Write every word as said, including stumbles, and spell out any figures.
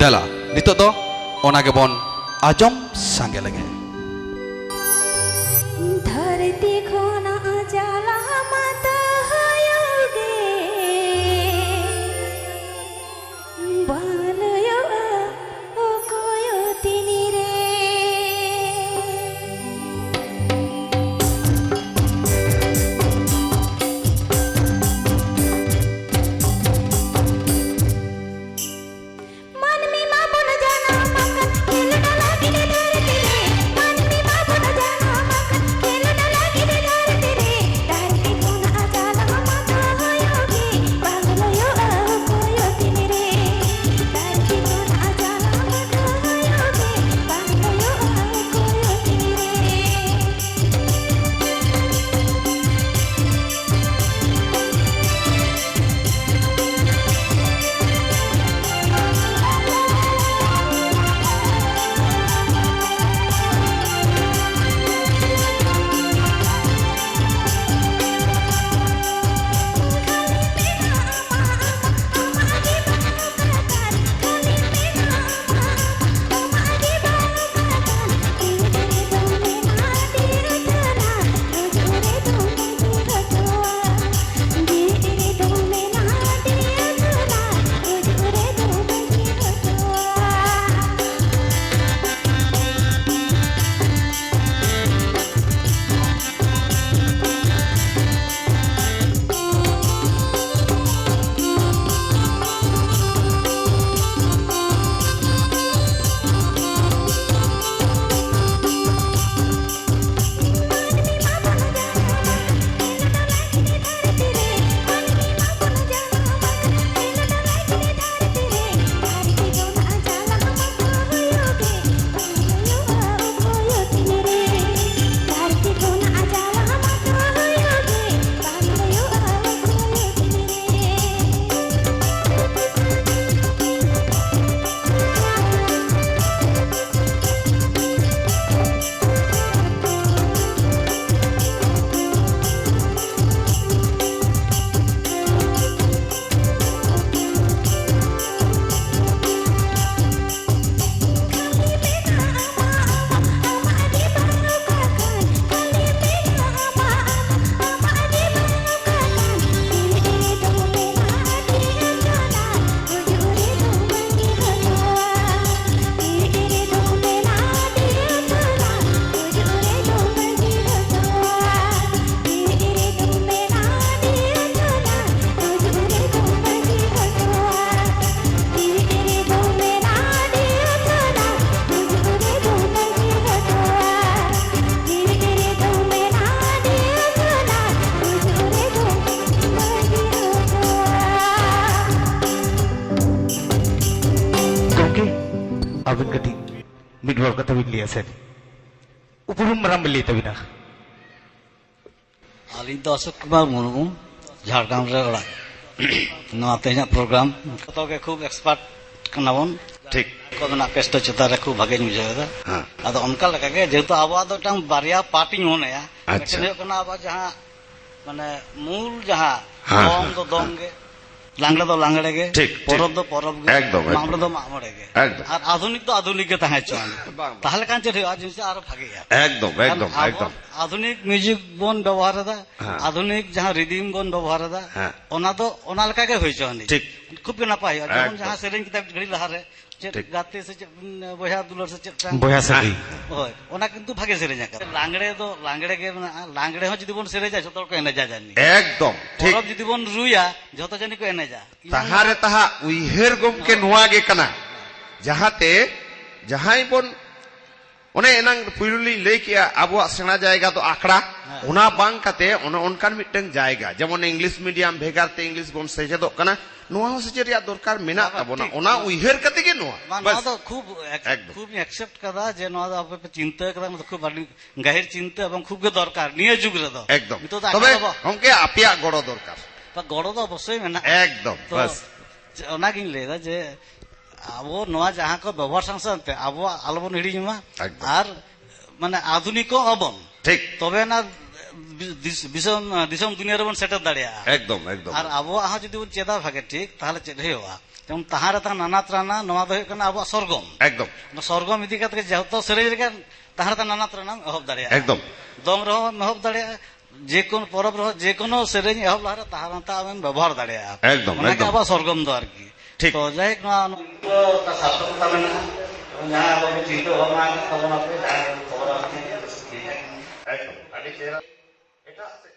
ᱫᱮᱞᱟ, ᱱᱤᱛᱚᱜ ᱫᱚ ᱚᱱᱟ ᱜᱮᱵᱚᱱ ᱟᱸᱡᱚᱢ ᱥᱟᱸᱜᱮ ᱞᱮᱜᱮ᱾ ᱫᱷᱟᱹᱨᱛᱤ ᱠᱷᱚᱱᱟᱜ ᱡᱟᱞᱟ ᱢᱟᱛᱚ ᱦᱩᱭᱩᱜ ᱜᱮ, ᱵᱟᱝ ᱞᱟᱹᱭᱚᱜᱼᱟ ᱚᱠᱚᱭ ᱛᱤᱱᱨᱮ᱾ ᱢᱟᱹᱱᱢᱤ ᱢᱟᱵᱚᱱ ᱡᱟᱱᱟᱢ ᱟᱠᱟᱱ ᱠᱷᱮᱞᱳᱰ ᱞᱟᱹᱜᱤᱫ ᱫᱷᱟᱹᱨᱛᱤ ᱨᱮ᱾ ᱢᱟᱹᱱᱢᱤ ᱢᱟᱵᱚᱱ ᱡᱟᱱᱟᱢ ᱟᱠᱟᱱ ᱠᱷᱮᱞᱳᱰ ᱞᱟᱹᱜᱤᱫ ᱫᱷᱟᱹᱨᱛᱤ ᱨᱮ᱾ ᱫᱷᱟᱹᱨᱛᱤ ᱠᱷᱚᱱᱟᱜ ᱡᱟᱱᱟᱢ ᱟᱠᱟᱱ ᱦᱩᱭᱩᱜ ᱜᱮ ᱵᱟᱝ ᱦᱩᱭᱩᱜᱼᱟ ᱚᱠᱚᱭ ᱛᱤᱱ ᱨᱮ᱾ ᱫᱷᱟᱹᱨᱛᱤ ᱟᱹᱵᱤᱱ ᱠᱟᱹᱴᱤᱡ ᱢᱤᱫ ᱵᱟᱨ ᱠᱟᱛᱷᱟ ᱵᱤᱱ ᱞᱟᱹᱭᱟ ᱥᱮ? ᱩᱯᱨᱩᱢ ᱢᱟᱨᱟᱝ ᱵᱤᱱ ᱞᱟᱹᱭ ᱛᱟᱵᱤᱱᱟ᱾ ᱟᱹᱞᱤᱧ ᱫᱚ ᱚᱥᱳᱠ ᱠᱩᱢᱟᱨ ᱢᱩᱨᱢᱩ, ᱡᱷᱟᱲᱜᱨᱟᱢ ᱨᱮ ᱚᱲᱟᱜ᱾ ᱱᱚᱣᱟ ᱛᱮᱦᱮᱧᱟᱜ ᱯᱨᱳᱜᱨᱟᱢ ᱡᱚᱛᱚ ᱜᱮ ᱠᱷᱩᱵ ᱮᱠᱥᱯᱟᱨᱴ ᱠᱟᱱᱟ ᱵᱚᱱ᱾ ᱴᱷᱤᱠ᱾ ᱠᱚ ᱢᱮᱱᱟᱜ ᱯᱮᱥᱴᱚ ᱪᱮᱛᱟᱱ ᱨᱮ ᱠᱷᱩᱵ ᱵᱷᱟᱜᱮᱧ ᱵᱩᱡᱷᱟᱹᱣ ᱮᱫᱟ᱾ ᱦᱮᱸ᱾ ᱟᱫᱚ ᱚᱱᱠᱟ ᱞᱮᱠᱟ ᱜᱮ, ᱡᱮᱦᱮᱛᱩ ᱟᱵᱚᱣᱟᱜ ᱫᱚ ᱢᱤᱫᱴᱟᱝ ᱵᱟᱨᱭᱟ ᱯᱟᱨᱴ ᱤᱧ ᱢᱚᱱᱮᱭᱟ᱾ ᱟᱪᱪᱷᱟ᱾ ᱢᱤᱫᱴᱮᱱ ᱦᱩᱭᱩᱜ ᱠᱟᱱᱟ ᱟᱵᱚᱣᱟᱜ ᱡᱟᱦᱟᱸ, ᱢᱟᱱᱮ, ᱢᱩᱞ ᱡᱟᱦᱟᱸ ᱦᱮᱸ, ᱫᱚᱝ ᱦᱮᱸ, ᱫᱚ ᱫᱚᱝ ᱦᱮᱸ᱾ ᱜᱮ, ᱞᱟᱜᱽᱲᱮ ᱫᱚ ᱞᱟᱜᱽᱲᱮ ᱜᱮ, ᱴᱷᱤᱠ, ᱴᱷᱤᱠ᱾ ᱯᱚᱨᱚᱵᱽ ᱫᱚ ᱯᱚᱨᱚᱵᱽ ᱜᱮ, ᱮᱠᱫᱚᱢ, ᱢᱟᱜ ᱮᱠᱫᱚᱢ᱾ ᱢᱚᱬᱮ ᱫᱚ ᱢᱟᱜ ᱢᱚᱬᱮ ᱜᱮ᱾ ᱮᱠᱫᱚᱢ᱾ ᱟᱨ ᱟᱫᱷᱩᱱᱤᱠ ᱫᱚ ᱟᱫᱷᱩᱱᱤᱠ ᱜᱮ ᱛᱟᱦᱮᱸ ᱦᱚᱪᱚᱣᱟᱱ᱾ ᱵᱟᱝ, ᱵᱟᱝ᱾ ᱛᱟᱦᱚᱞᱮ ᱠᱷᱟᱱ ᱪᱮᱫ ᱦᱩᱭᱩᱜᱼᱟ? ᱡᱤᱱᱤᱥ ᱟᱨᱚ ᱵᱷᱟᱜᱮᱜᱼᱟ᱾ ᱮᱠᱫᱚᱢ, ᱠᱟᱨᱚᱱ ᱮᱠᱫᱚᱢ, ᱟᱵᱚ ᱮᱠᱫᱚᱢ᱾ ᱟᱫᱷᱩᱱᱤᱠ ᱢᱤᱭᱩᱡᱤᱠ ᱵᱚᱱ ᱵᱮᱵᱚᱦᱟᱨ ᱮᱫᱟ, ᱦᱮᱸ᱾ ᱟᱫᱷᱩᱱᱤᱠ ᱡᱟᱦᱟᱸ ᱨᱤᱫᱤᱢ ᱵᱚᱱ ᱵᱮᱵᱚᱦᱟᱨ ᱮᱫᱟ, ᱦᱮᱸ᱾ ᱚᱱᱟ ᱫᱚ ᱚᱱᱟ ᱞᱮᱠᱟ ᱜᱮ ᱦᱩᱭ ᱦᱚᱪᱚᱣᱟᱱ᱾ ᱴᱷᱤᱠ᱾ ᱠᱷᱩᱵ ᱜᱮ ᱱᱟᱯᱟᱭ ᱦᱩᱭᱩᱜᱼᱟ᱾ ᱡᱮᱢᱚᱱ ᱮᱠᱫᱚᱢ᱾ ᱡᱟᱦᱟᱸ ᱥᱮᱨᱮᱧ ᱠᱮᱫᱟ ᱜᱷᱟᱹᱲᱤ ᱞᱟᱦᱟᱨᱮ, ᱪᱮᱫ ᱴᱷᱤᱠ᱾ ᱜᱟᱛᱮ ᱥᱮ ᱪᱮᱫ, ᱩᱸ, ᱵᱚᱭᱦᱟ ᱫᱩᱞᱟᱹᱲ ᱥᱮ ᱪᱮᱫ ᱪᱚᱝ? ᱵᱚᱭᱦᱟ ᱥᱟᱹᱜᱟᱹᱭ᱾ ᱦᱳᱭ, ᱚᱱᱟ ᱠᱤᱱᱛᱩ ᱵᱷᱟᱜᱮ ᱥᱮᱨᱮᱧ ᱟᱠᱟᱫᱟ᱾ ᱞᱟᱜᱽᱲᱮ ᱫᱚ ᱞᱟᱜᱽᱲᱮ ᱜᱮ ᱢᱮᱱᱟᱜᱼᱟ᱾ ᱞᱟᱜᱽᱲᱮ ᱦᱚᱸ ᱡᱩᱫᱤ ᱵᱚᱱ ᱥᱮᱨᱮᱧᱟ, ᱡᱷᱚᱛᱚ ᱦᱚᱲ ᱠᱚ ᱮᱱᱮᱡᱟ ᱡᱟᱹᱱᱤᱡ᱾ ᱮᱠᱫᱚᱢ, ᱴᱷᱤᱠ᱾ ᱯᱚᱨᱚᱵᱽ ᱡᱩᱫᱤ ᱵᱚᱱ ᱨᱩᱭᱟ, ᱡᱷᱚᱛᱚ ᱡᱟᱹᱱᱤᱡ ᱠᱚ ᱮᱱᱮᱡᱟ᱾ ᱛᱟᱦᱟᱨᱮ ᱛᱟᱦᱟ ᱩᱭᱦᱟᱹᱨ ᱜᱚᱢᱠᱮ ᱦᱳᱭ᱾ ᱱᱚᱣᱟ ᱜᱮ ᱠᱟᱱᱟ, ᱡᱟᱦᱟᱸᱛᱮ ᱡᱟᱦᱟᱸᱭ ᱵᱚᱱ, ᱚᱱᱮ ᱮᱱᱟᱝ ᱯᱩᱭᱞᱩ ᱞᱤᱧ ᱞᱟᱹᱭ ᱠᱮᱜᱼᱟ, ᱟᱵᱚᱣᱟᱜ ᱥᱮᱬᱟ ᱡᱟᱭᱜᱟ ᱫᱚ ᱟᱠᱷᱲᱟ, ᱦᱮᱸ᱾ ᱚᱱᱟ ᱵᱟᱝ ᱠᱟᱛᱮ ᱚᱱᱮ ᱚᱱᱠᱟᱱ ᱢᱤᱫᱴᱟᱝ ᱡᱟᱭᱜᱟ, ᱡᱮᱢᱚᱱ ᱤᱝᱞᱤᱥ ᱢᱤᱰᱤᱭᱟᱢ ᱵᱷᱮᱜᱟᱨ ᱛᱮ ᱤᱝᱞᱤᱥ ᱵᱚᱱ ᱥᱮᱪᱮᱫᱚᱜ ᱠᱟᱱᱟ, ᱱᱚᱣᱟ ᱦᱚᱸ ᱥᱮᱪᱮᱫ ᱨᱮᱭᱟᱜ ᱫᱚᱨᱠᱟᱨ ᱢᱮᱱᱟᱜ ᱵᱟᱝ, ᱵᱟᱝ, ᱛᱟᱵᱚᱱᱟ, ᱴᱷᱤᱠ᱾ ᱚᱱᱟ ᱱᱚᱣᱟ, ᱩᱭᱦᱟᱹᱨ ᱠᱟᱛᱮ ᱜᱮ ᱱᱚᱣᱟ᱾ ᱵᱟᱝ, ᱱᱚᱣᱟ ᱵᱟᱥ᱾ ᱫᱚ ᱠᱷᱩᱵ ᱮᱠ-, ᱮᱠᱫᱚᱢ᱾ ᱠᱷᱩᱵ ᱤᱧ ᱮᱠᱥᱮᱯᱴ ᱠᱟᱫᱟ ᱡᱮ ᱱᱚᱣᱟ ᱫᱚ ᱟᱯᱮ ᱯᱮ ᱪᱤᱱᱛᱟᱹ ᱠᱟᱫᱟ, ᱱᱚᱣᱟ ᱫᱚ ᱠᱷᱩᱵ ᱟᱹᱰᱤ ᱜᱟᱹᱦᱤᱨ ᱪᱤᱱᱛᱟᱹ ᱮᱵᱚᱝ ᱠᱷᱩᱵ ᱜᱮ ᱫᱚᱨᱠᱟᱨ ᱱᱤᱭᱟᱹ ᱡᱩᱜᱽ ᱨᱮᱫᱚ᱾ ᱮᱠᱫᱚᱢ᱾ ᱱᱤᱛᱚᱜ ᱫᱚ ᱛᱚᱵᱮ ᱟᱠᱷᱲᱟ ᱫᱚ ᱵᱟ-, ᱜᱚᱢᱠᱮ, ᱟᱯᱮᱭᱟᱜ ᱜᱚᱲᱚ ᱫᱚᱨᱠᱟᱨ᱾ ᱛᱚ, ᱜᱚᱲᱚ ᱫᱚ ᱚᱵᱚᱥᱥᱳᱭ ᱢᱮᱱᱟᱜᱼᱟ᱾ ᱮᱠᱫᱚᱢ, ᱛᱚ, ᱵᱟᱥ᱾ ᱪᱮ-, ᱚᱱᱟᱜᱤᱧ ᱞᱟᱹᱭᱫᱟ ᱡᱮ ᱟᱵᱚ ᱱᱚᱣᱟ ᱡᱟᱦᱟᱸ ᱠᱚ ᱵᱮᱵᱚᱦᱟᱨ ᱥᱟᱶ ᱥᱟᱶᱛᱮ ᱟᱵᱚᱣᱟᱜ ᱟᱞᱚᱵᱚᱱ ᱦᱤᱲᱤᱧ ᱢᱟ᱾ ᱮᱠᱫᱚᱢ᱾ ᱟᱨ, ᱢᱟᱱᱮ, ᱟᱫᱷᱩᱱᱤᱠᱚᱜ ᱟᱵᱚᱱ᱾ ᱴᱷᱤᱠ᱾ ᱛᱚᱵᱮ ᱮᱱᱟ ᱫᱤᱥ-, ᱫᱤᱥᱚᱢ, ᱫᱤᱥᱚᱢ ᱫᱩᱱᱤᱭᱟᱹ ᱨᱮᱵᱚᱱ ᱥᱮᱴᱮᱨ ᱫᱟᱲᱮᱭᱟᱜᱼᱟ᱾ ᱮᱠᱫᱚᱢ, ᱮᱠᱫᱚᱢ᱾ ᱟᱨ ᱟᱵᱚᱣᱟᱜ ᱦᱚᱸ ᱡᱩᱫᱤ ᱵᱚᱱ ᱪᱮᱫᱟ ᱵᱷᱟᱜᱮ ᱴᱷᱤᱠ, ᱛᱟᱦᱚᱞᱮ ᱪᱮᱫ ᱦᱩᱭᱩᱜᱼᱟ? ᱡᱮᱢᱚᱱ ᱛᱟᱦᱟᱸ ᱨᱮ ᱛᱟᱦᱟᱸ ᱱᱟᱱᱟ ᱛᱨᱟᱱᱟ, ᱱᱚᱣᱟ ᱫᱚ ᱦᱩᱭᱩᱜ ᱠᱟᱱᱟ ᱟᱵᱚᱣᱟᱜ ᱥᱚᱨᱜᱚᱢ᱾ ᱮᱠᱫᱚᱢ᱾ ᱚᱱᱟ ᱥᱚᱨᱜᱚᱢ ᱤᱫᱤ ᱠᱟᱛᱮ ᱜᱮ ᱡᱚᱛᱚ ᱥᱮᱨᱮᱧ ᱨᱮᱜᱮ ᱛᱟᱦᱟᱸ ᱨᱮ ᱛᱟᱦᱟᱸ ᱱᱟᱱᱟ ᱛᱨᱟᱱᱟᱢ ᱮᱦᱚᱵ ᱫᱟᱲᱮᱭᱟᱜᱼᱟ᱾ ᱮᱠᱫᱚᱢ᱾ ᱫᱚᱝ ᱨᱮᱦᱚᱸ ᱮᱦᱚᱵ ᱫᱟᱲᱮᱭᱟᱜᱼᱟ, ᱡᱮᱠᱳᱱᱳ ᱯᱚᱨᱚᱵᱽ ᱨᱮᱦᱚᱸ, ᱡᱮᱠᱳᱱᱳ ᱥᱮᱨᱮᱧ ᱮᱦᱚᱵ ᱞᱟᱦᱟᱨᱮ ᱛᱟᱦᱟᱨ ᱦᱟᱱᱛᱟ ᱟᱢᱮᱢ ᱵᱮᱵᱚᱦᱟᱨ ᱫᱟᱲᱮᱭᱟᱜᱼᱟ᱾ ᱮᱠᱫᱚᱢ, ᱚᱱᱟᱜᱮ ᱮᱠᱫᱚᱢ᱾ ᱟᱵᱚᱣᱟᱜ ᱥᱚᱨᱜᱚᱢ ᱫᱚ ᱟᱨᱠᱤ᱾ ᱴᱷᱤᱠ᱾ ᱛᱚ ᱡᱟᱭᱦᱳᱠ, ᱱᱚᱣᱟ ᱱᱚᱣᱟ ᱥᱟᱨᱛᱷᱚᱠᱚᱛᱟ ᱢᱮᱱᱟᱜᱼᱟ᱾ ᱡᱟᱦᱟᱸ ᱟᱵᱚ ᱵᱚᱱ ᱪᱤᱱᱛᱟᱹ ᱵᱷᱟᱵᱽᱱᱟ ᱟᱠᱟᱫ ᱛᱟᱵᱚᱱᱟ ᱯᱮ, ᱡᱟᱦᱟᱸ ᱠᱷᱚᱵᱚᱨ ᱟᱨᱠᱤ᱾ ᱮᱠᱫᱚᱢ, ᱟᱹᱰᱤ ᱪᱮᱦᱨᱟ᱾ ᱮᱴᱟᱜ ᱥᱮᱫ